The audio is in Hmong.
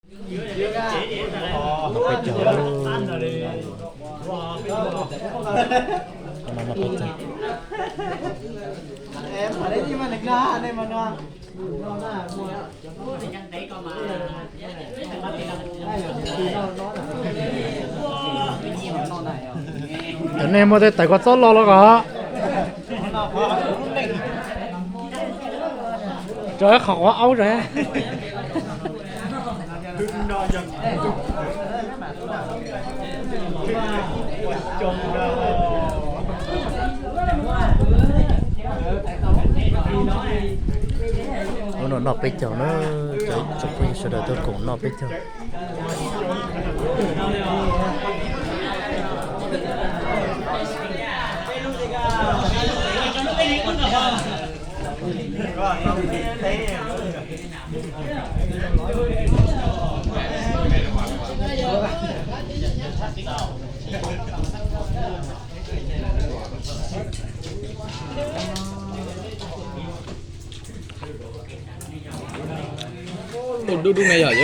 Noj peb caug. Noj peb caug. Cov nej muaj tej tawv kua txob los los kom rau qhov quav aub rau. Hnub no noj peb caug na, cov phooj ywg sawv daws tuaj koom noj peb caug. Dub dub me yog.